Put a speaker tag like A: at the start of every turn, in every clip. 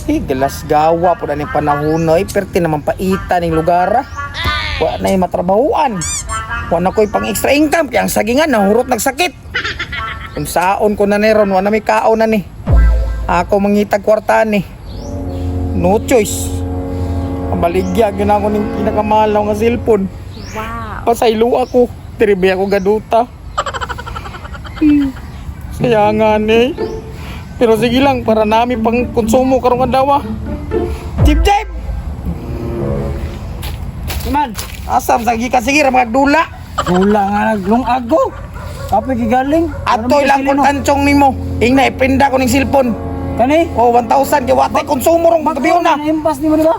A: Eh, galasgawa po na ning panahon na eh. Perti naman paita ning lugar ah. Wa na matrabahuan. Wa na ko'y pang extra income. Kaya ang sagingan, nahurot nagsakit. Unsaon ko na ni ron, wa na may kaon na ni. Ako mangitag kwarta ni. No choice. Mabaligya, gyud ako ning pinakamahal nga cellphone.
B: Wow.
A: Pasaylo ako. Tribe ako gaduta. Kaya nga ni. Pero sige lang, para nami pang konsumo karong adlaw. Ah. Jib Jib!
C: Man,
A: Asam sa gikan sige ra mga dula.
C: wala nga naglungag ko. Kapoy gigaling.
A: Atoy lang kung tanchong nimo. Ingna ipinda ko ning cellphone.
C: Kani?
A: Oh, 1,000 kay watay konsumo rong gabi na.
C: Impas ni mo di ba?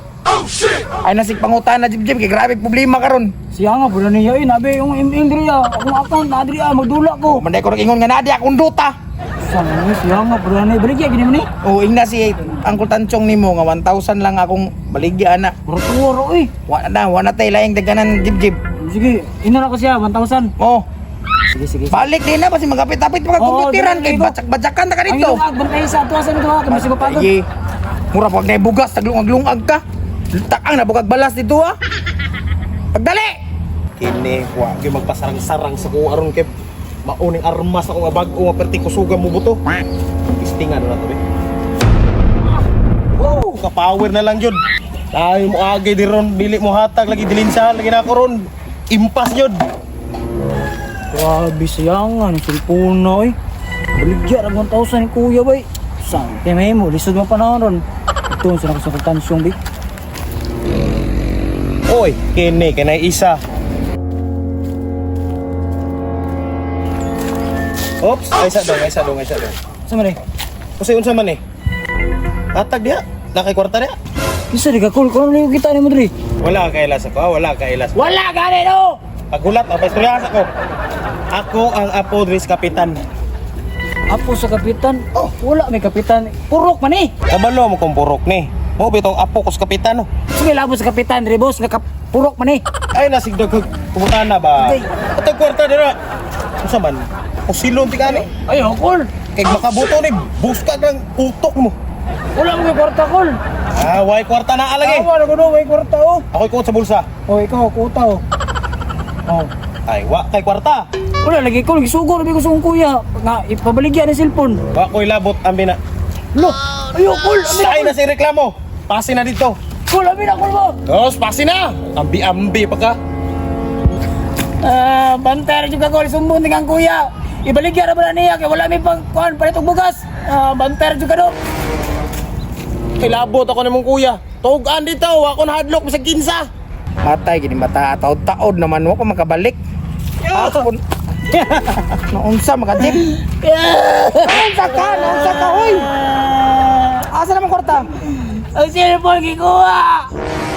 A: Ay nasig pangutana Jib Jib kay grabe problema karon.
C: Siya nga pud niya eh, nabi yung ML diri ah. Akong account na diri ah, magdula ko.
A: Oh, manday ko ingon nga nadi akong duta.
C: Sa nga siya nga pud ni baligya gini mo ni.
A: Oh, ingna si Uncle Tanchong nimo nga 1,000 lang akong baligya ana.
C: Roturo eh.
A: Wa na, wa na tay laing daganan Jib Jib.
C: Sige, ina na ko siya 1,000.
A: Oh,
C: Sige, sige.
A: balik din na basi magapit-apit mga
C: Oo,
A: kompyuteran
C: dali,
A: kay
C: dali.
A: batsak-batsakan ta ka
C: Ang
A: dito.
C: ilungag bantay sa ato sa nito ha, kay masig pagod.
A: Ay, mura pag naibugas, taglungag-lungag ka. Takang nabugag balas dito ah. Pagdali!
D: Kini wa gyud magpasarang-sarang sa kuha aron kay mauning armas ako nga bag-o nga perti kusuga mo buto. Istingan na to be. Woo, ka-power na lang yun. Tayo mo agay di ron, dili mo hatag lagi dilinsahan lagi na ako ron. Impas yun.
C: Grabe siya nga ni cellphone na eh. Baligya ra 1,000 ni kuya bay. Sang kay may mo lisod mo panahon ron. Ito sa nako sa tansyong bi.
D: Oy, kini kanay isa. Oops, ay isa dong, ay isa dong, ay isa dong.
C: Sa man eh?
D: Kasi unsa man eh? Hatag diha, nakay kwarta diha.
C: Isa di ka cool ko ano kita ni mo diri.
D: Wala ka ilas ako, ah, wala ka ilas.
C: Wala gani no.
D: Pagulat, ang paistorya ako. Ako ang apo dris kapitan.
C: Apo sa kapitan. Oh, wala may kapitan. Purok man eh.
D: Kabalo mo kong purok ni. Mo bitong apo ko sa kapitan. Oh.
C: Sige labo sa kapitan diri boss nga purok man eh.
D: Ay nasigdag kag kumutan na ba?
C: Ay.
D: Atag kwarta dira. Unsa man? Usilon ti kani.
C: Ay, oh, cool.
D: Kay makabuto ni buska ng utok mo.
C: Wala mo may kwarta cool.
D: Ah, way kwarta na alagi.
C: Awa na kuno may kwarta oh.
D: Ako'y kuot sa bulsa.
C: Oh, ikaw kuta oh. Oh.
D: Ay, wa kay kwarta.
C: Wala lagi ko gisugo ra ko sa akong kuya nga ipabaligya ni cellphone.
D: Wa ko'y labot ambi na.
C: Lo, ayo cool. Ami
D: Say na si reklamo. Pase na dito.
C: Cool, ami na cool mo.
D: Dos, pase na. Ambi-ambi pa ka.
C: Ah, bantay ra jud ka cool sumbong ni kang kuya. Ibaligya ra ba na niya kay wala mi pang kuan palit og bugas. Ah, bantay ra jud ka do.
D: Kay labot ako nimong kuya. Tugan dito, wa ko nahadlok bisag kinsa.
A: Matay, gini bata, taod-taod naman, wa pa makabalik. Ako, naunsa, makajip. Naunsa ka, naunsa ka, hoy! Asa naman kwarta?
C: Ang cellphone gikuha.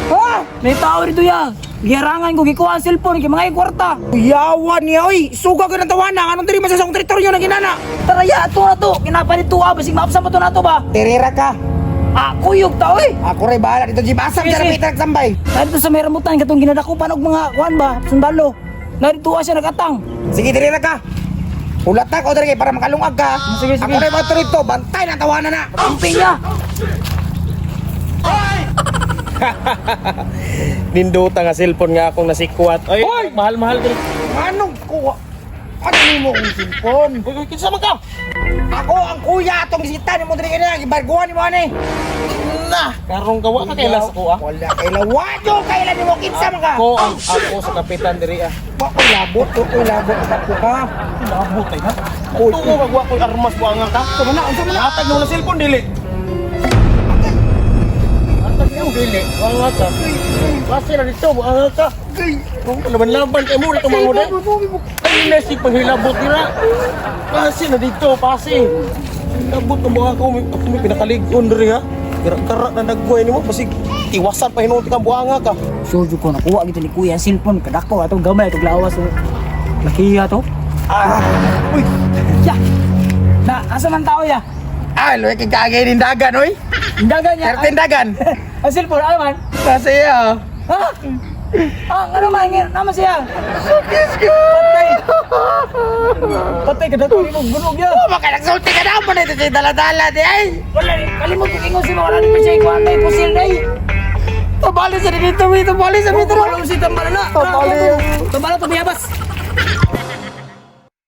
A: Ha?
C: May tao dito ya. Giharangan ko gikuha ang cellphone kay mga kwarta.
A: Yawan niya, oy! Suga ka ng tawana, anong diri man sa akong teritoryo na ginana?
C: Tara ya, ato na to. Kinapalit to ah, basig maapsan pa to na to ba?
A: Tirira ka.
C: Ah, kuyog ta oy.
A: Ako rin, bahala dito, Jib. Asam
C: Sige,
A: dyan
C: sige.
A: ang Peter Sambay.
C: Narito sa may rambutan katong ginadakupan og mga kuan ba, sundalo. Narito ah siya nagatang.
A: Sige, tirira ka. Hulat na ko diri kay para makalungag ka.
C: Sige, sige.
A: Ako rin, bato rito, bantay ng tawanan na.
C: Amping niya.
D: Nindota nga cellphone nga akong nasikwat. Ay,
A: Hoy!
D: mahal-mahal ko.
A: Anong kuha? Ano nimo kong cellphone?
D: Uy, uy, kinsa man ka?
A: Ako ang kuya atong bisita nimo diri kanya, gibarguhan nimo ani.
D: Na, karong ka wa ka kailas ako ah.
A: Wala kaila wadyo kaila nimo kinsa man ka.
D: Ako ang apo sa kapitan diri ah.
A: Wa ko labot, wa ko labot ako ka.
D: Labot ay ha. Uy, tuo kag wa ko'y armas buanga ka.
A: Unsa man na, unsa man na?
D: Hatag mo na cellphone dili. Hatag mo dili, buanga ka. Pase na dito, buanga ka. Kung laban-laban kay mo dito manguday. Ay na si panghilabot nila. Pase na dito, pase. Labot ang buanga ko, ako may pinakalig-on diri ha. Kara-kara na nagbuhay nimo basig tiwasan pa hinuon ka buanga ka.
C: Sure jud ko nakuha gito ni kuya ang cellphone kadako atong gamay atong lawas. Oh. Lakiya to.
A: Ah,
C: Uy. Ya. Na asa man tao ya?
A: ah, luwi kay kagay ning dagan oy.
C: Dagan niya.
A: Pertin dagan.
C: Ang cellphone ano man?
A: Kasi ah.
C: Ha? Ah, ano man, naman siya. Patay. Patay ka dato, imong bunog ya.
A: Oh, baka nagsulti ka na mo na ito siya dala-dala di ay.
C: Wala, kalimot ko ingon si wala ni pa siya ikuan na pusil na eh.
A: Tabali sa dito, tabali sa dito.
C: Wala si tambala na.
A: Tambala.
C: Tambala to biyabas.